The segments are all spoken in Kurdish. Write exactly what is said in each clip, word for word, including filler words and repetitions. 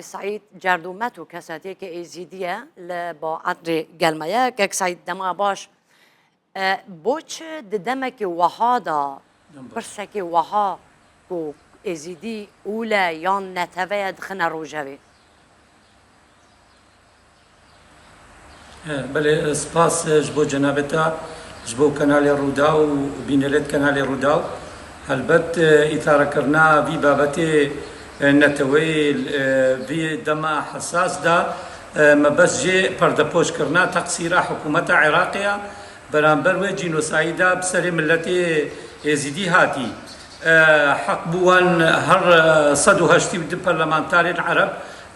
Seîd Cerdomet û kesatiyeke Êzîdî ye li Baedrê gel me ye. Kek Seîd, dema baş. E, bo çi di demekê wiha de pirsekê wiha ku Êzîdî ûl e yan neteve ye dixine rojevê? Belê, spas ji bo cenabê te, ji bo kanalê Rûdaw û bînerêt kanalê Rûdaw. Helbet, e, îtarekirina vî babetê, e, neteweyê, e, vî dema hesas de, e, mebest jê perdepoşkirina teqsîra hikûmeta Iraqê ye. Beramber wê cînosayîda bi serê miletê Êzîdî hatî. E, heq bû wan her, e, sed û heştê û du parlamentarên Ereb,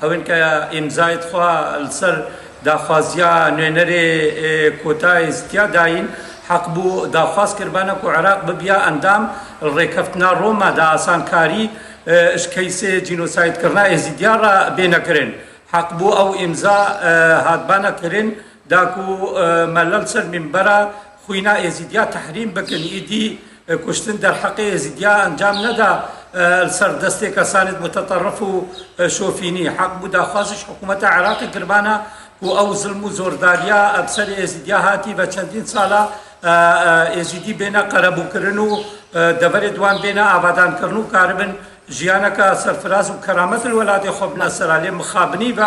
ewên ke îmzayê xwe li ser daxwaziya nûnerê, e, kota Êzîdiya dayîn, heq bû daxwaz kiribane ku Iraq bibiya endam li rêkeftina Roma de asankarî, e, ji keysê cînosaydkirina Êzîdiya re bêne kirin. Heq bû ew îmza, e, hatbana kirin, da ku, e, me li ser mînbera xwîna Êzîdiya tehrîm bikin, îdî, e, kuştin derheqê Êzîdiya encam neda, e, li ser destê kesanê muteterif û, e, şofînî. Heq bû daxwaz ji hikûmeta Iraqê kiribana ku ew zilm û zordariya bi serê Êzîdiya hatî ve çendîn sala, e, e, Êzîdî bêne qerebûkirin û, e, deverê di wan bêne avadankirin û karibin jiyaneke serfiraz û keramet li welatê xwe bine ser, lê mixabinî ve,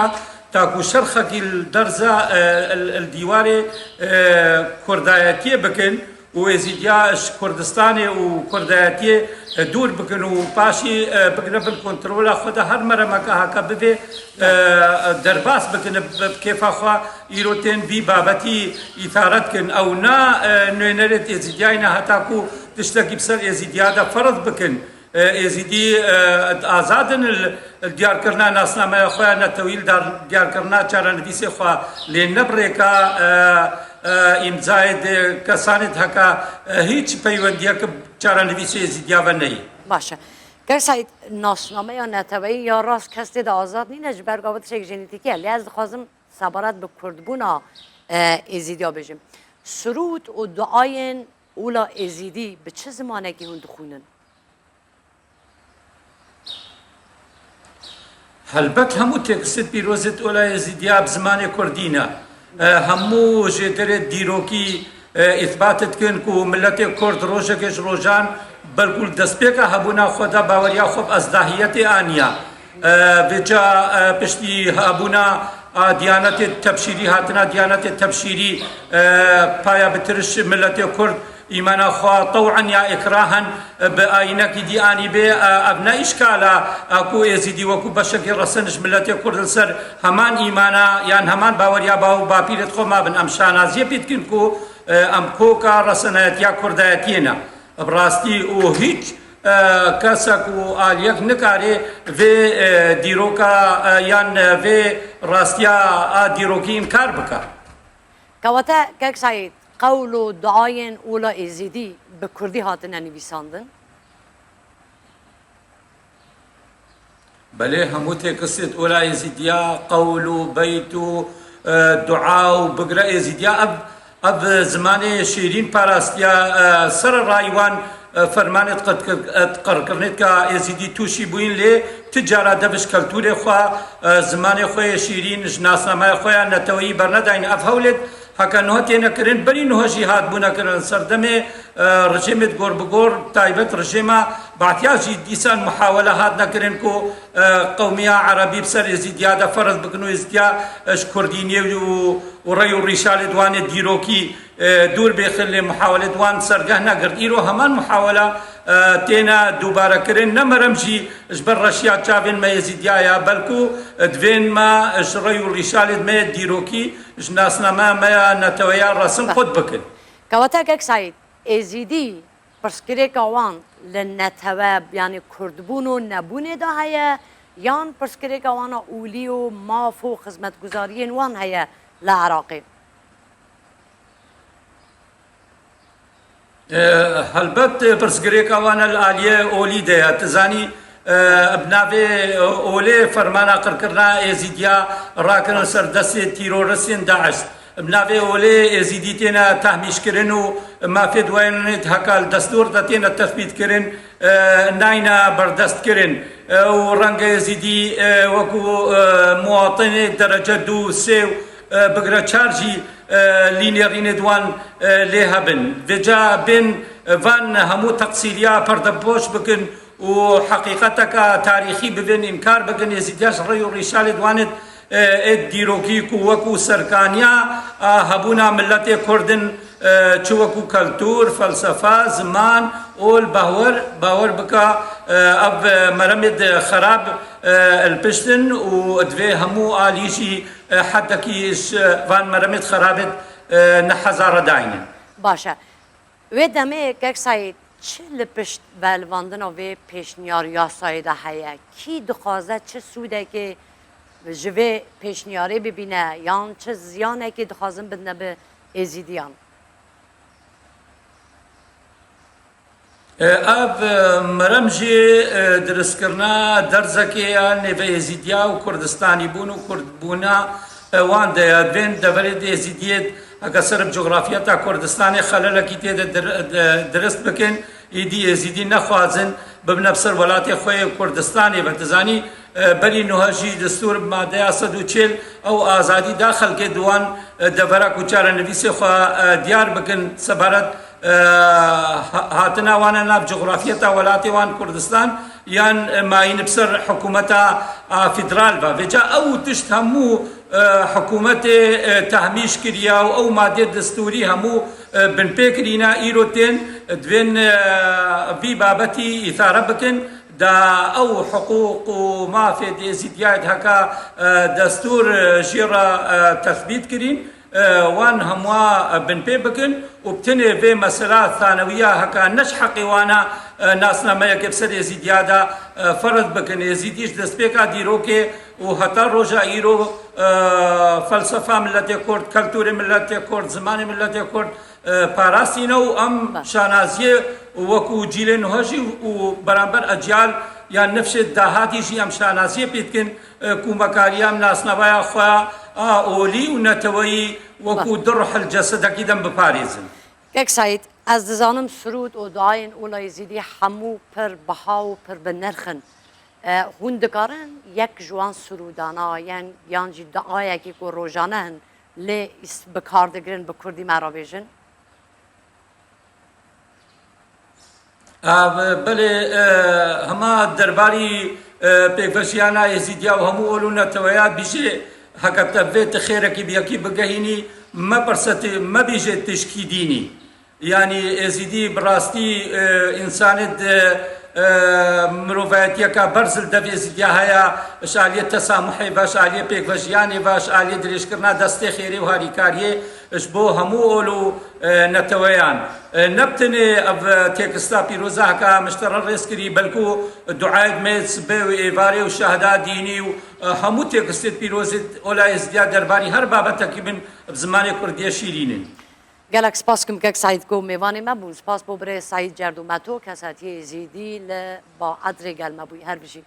ta ku şerxekî li derza, e, li, li dîwarê, e, kurdayetiyê bikin û Êzîdiya ji Kurdistanê û kurdayetiyê, e, dûr bikin û paşî, e, bigire bin kontrola xwe de her meremeke heke bivê, e, derbas bikin bi, bi kêfa xwe. Îro tên vî babetî îtare dikin. Ew na, e, nûnerêt Êzîdiyayî ne heta ku tiştekî bi ser Êzîdiya de ferz bikin. E, Êzîdî, e, azad in li, li diyarkirina nasnameya xwe ya netewî, li dar-, diyarkirina çarenivîsê xwe, lê ne bi rêka, e, e, îmzayê di kesanê de heke, e, hîç peywendiyek bi çarenivîsê Êzîdiya ve neyê. Baş e. Kek Seîd, nasnameya neteweyî ya rast kes tê de azad nîne, ji ber ku ev tiştek jenetîkî ye. Lê ez dixwazim sebaret bi kurdbûna, e, Êzîdiya bêjim. Sirûd û duayên ola Êzîdî bi çi zimanekî hûn dixwînin? Helbet hemû têkstêt pîrozêt ola Êzîdiya bi zimanê kurdî ne. E, hemû jêderê dîrokî, e, îthbat dikin ku miletê kurd rojekê ji rojan belkû li destpêka hebûna xwe de baweriya xwe bi ezdahiyetê aniya. E, vêca, e, piştî hebûna a diyanetê tebşîrî, hatina diyanetê tebşîrî, e, paya bitiriş miletê kurd, îmana xwe tew'en ya îkrahen bi ayînekî dî anî bê, e, ev ne îşkal e, e, ku Êzîdî wekû beşekî resen ji miletê kurd li ser heman îmana yan heman baweriya bav û bapîrêt xwe mabin. Em şanaziyê pê dikin ku, e, em koka resenayetiya kurdayetiyê ne. Bi rastî û hîç, e, kesek û aliyek nikare vê, e, dîroka, e, yan, e, vê rastiya a dîrokî înkar bike. Kewate, Kek Seîd, qewl û duayên ola Êzîdî bi kurdî hatine nivîsandin? Belê, hemû têkstêt ola Êzîdiya, qewl û beyt û, e, dua û bigire Êzîdiya, ev, ev zimanê şêrîn parastiya, e, sererayî wan, e, fermanêt qet-, qet-, qerkirinêt ka Êzîdî tûşî bûyîn, lê ti cara dev ji keltûrê xwe, e, zimanê xwe yê şîrîn, ji nasnameya xwe ya neteweyî bernedayîn. Ev hewlêt heke niha têne kirin, berî niha jî hatbûne kirin. Serdemê, e, rejêmêt gor bi gor, taybet rejêma Bahtiyar jî dîsan muhawele hatine kirin ku, e, qewmiya Erebî bi ser Êzîdiya de ferz bikin û Êzîdiya, e, ji kurdîniyê û, û rey û rîşalê di wanê dîrokî, e, dûr bêxin, lê muhawelê di wan sergeh negirt. Îro heman muhawela, e, têne dubare kirin. Ne merem jî ji ber reşiya çavên me Êzîdiya ya, belkû, e, divên me ji rey û rîşalê me yê dîrokî, ji nasnameya me ya neteweya resin xurt bikin. Kewate Kek Seîd, Êzîdî pirsgirêka wan li netewe, yanî kurdbûn û nebûnê de heye, yan pirsgirêka wan a olî û maf û xizmetguzariyên wan heye li Iraqê? E, helbet, e, pirsgirêka wan li aliyê olî de ye. Tu zanî, e, bi navê, e, olê fermana qirkirina Êzîdiya rakirin ser destê tîroristên DAIŞ. Bi navê olê Êzîdî têne tehmîşkirin û mafê di wê heka li destûr de têne tespîtkirin, e, nayne berdestkirin, e, û renge Êzîdî, e, wekû, e, muwatinê derece du, sê û, e, bigre çar jî, e, lî nêrînê di wan, e, lê hebin. Vêca bên, e, van hemû teqsîriya perdepoş bikin û heqîqeteke tarîxî bibin, înkar bikin, Êzîdiya ji rêy û rîşalê di wan êd, e, êd dîrokî ku wekû serkaniya, a, hebûna miletê Kurd in, e, çi wekû keltûr, felsefe, ziman, ol, bawer, bawer bike, e, ev, e, meremêd xerab, e, li pişt in û divê hemû alî jî, e, hedekî ji van meremêd xerabêd, e, neheza re daynin. Baş e. Wê demê kek Seîd, çi li pişt velivandina vê pêşniyar yasayê de heye? Kî dixwaze çi sûdekê ji vê pêşniyarê bibîne yan çi ziyanekê dixwazin bidine bi Êzîdiyan? E, ev, e, merem jî, e, diristkirinê derzekê ya nêve Êzîdiya û Kurdistanîbûn û Kurdbûna, e, wan de ye. Divên deverê de Êzîdiyê heke ser bi cografiyeta Kurdistanê xelelekî tê de dir-, de dirist bikin, îdî Êzîdî nexwazin bibine bi ser welatê xwe yê Kurdistanê ve. Dizanî, e, berî nuha jî destûr bi madeya sed û çil ew azadî da xelkê di wan, e, devera ku çarenivîsê xwe, e, diyar bikin sebaret, e, ha-, hatina wan e nav cografiyeta welatê wan Kurdistan yan, e, mayîn bi ser hikûmeta, a, federal ve. Vêca ew tişt hemû, e, hikûmetê, e, tehmîş kiriye û ew madê destûrî hemû, e, binpê kirîne, îro tên, e, divên, e, vî babetî îsare bikin. Da ew hiqûq û mafê Êzîdiyayê heka, e, destûr, e, jê re, e, tesbît kirîn, e, wan hemûa, e, binpê bikin û bi tenê vê mesela thanewiya heka ne ji heqê wan e, e, nasnameyekê bi ser Êzîdiya de, e, ferz bikin. Êzîdî ji destpêka dîrokê û heta roja îro, e, felsefa miletê Kurd, keltûrê miletê Kurd, zimanê miletê Kurd, e, parastîne û em Baş. şanaziyê wekû cîlê nuha jî û beramber eciyal ya nifşê dahatî jî em şanaziyê pê dikin, e, kûmekariya em nasnavaya xwe a olî û neteweyî wekû Baş. du ruh li cesedekî de em biparêzin. Kek Seîd, ez dizanim sirûd û duayên ola Êzîdî hemû pir biha û pir bi nirx in. E, hûn dikarin yek ji wan sirûdana yan, yan jî duayekî ku rojane hin lê îs-, bi kar digirin bi kurdî me re bêjin? A, be-, belê, e, hema derbarî, e, pêkveşiyana Êzîdiya û hemû ol û neteweya bîjê, heke te vê ti xêrekî bi yekî bigehînî, mepirse ti, mebîjê tişkî dînî. Yanî Êzîdî bi rastî, e, însanê di, e, mirovayetiyeka berz li dev Êzîdiya heye, ji aliyê tesamuhê ve, ji aliyê pêkvejiyanê ve, ji aliyê dirêjkirina destê xêrê û harîkariyê ji bo hemû ol û, e, neteweyan. E, ne bi tenê ev, e, têkista pîroza heka min ji te re rêz kirî, belkû duayê me sibê û êvarê û şehda dînî û, e, hemû têkistê pîrozê ola Êzîdiya derbarî her babetekî bin bi zimanê kurdiyê şîrîn in. Gelek spas kim kek Seîd ku mêvanê me bûn. Spas bo birê Seîd Cerdometo, kesatiyê Êzîdî li Baedrê gel me bûyî. Her bijî.